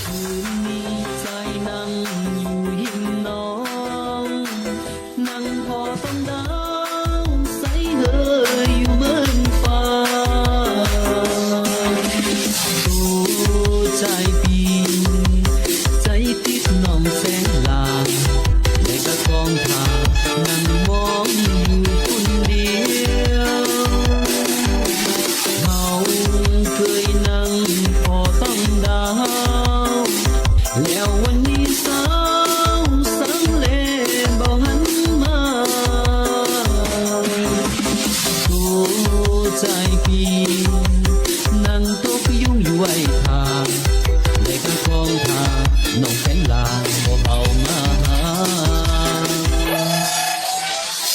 ຄືນນີ້ໃຈນັ່ງຢູ່ຮິມໜອງ ນັ່ງພໍ້ຕ້ອງດາວໃສເຫີຍຢູ່ເມືອງຟ້າ. ໂຕໃຈປີ ໃຈຕິດນ້ອງແສງຫຼ້າ ແລະກະຄອງຖ້າ ນັ່ງມອງຢູ່ຄົນດຽວ. ເຮົາເຄີຍນັ່ງພໍ້ຕ້ອງດາວ ແລ້ວວັນນີ້ສາວສັງແລບໍ່ຫັນມາ. ໂຕໃຈປີ ນັ່ງຕົກຍຸງຢູ່ໄວທ່າ ແລະກະຄອງຖ້າ ນ້ອງແສງຫຼ້າບໍ່ເຂົ້າມາຫາ.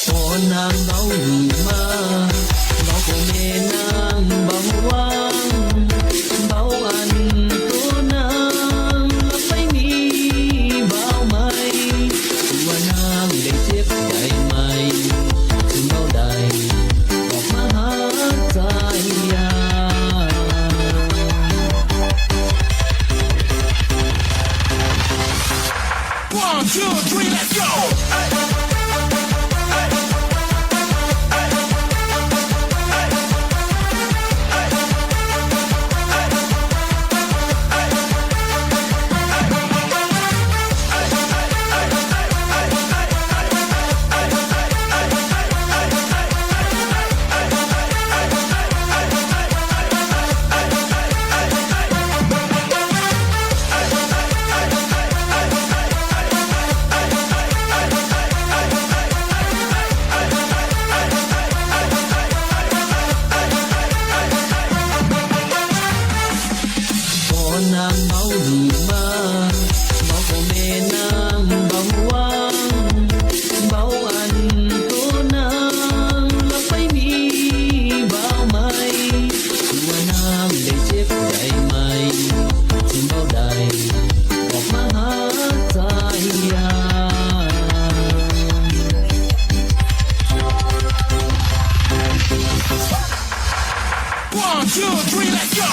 ພໍນາງເບົາມາ ເບົາກໍແມ່ນາງເບົາຫວັງ ເບົາອັນໂຕນາງລັກໄປມີບ່າວໃໝ່ ຄືວ່ານາງໄດ້ເຈັບໃຈໃໝ່ ຈຶ່ງເວົ້າໄດ້ອອກມາຫາສາຍຢາ. One, two, three, let's go! ພໍນາງເມົາດີມາ ເບົາກໍແມ່ນາງເບົາຫວັງ ເບົາອັນໂຕນາງ ລັກໄປມີບ່າວໃໝ່ ຄືວ່ານາງໄດ້ເຈັບໃຈໃໝ່ ຈຶ່ງເວົ້າໄດ້ອອກມາຫາສາຍຢາ. One, two, three, let's go!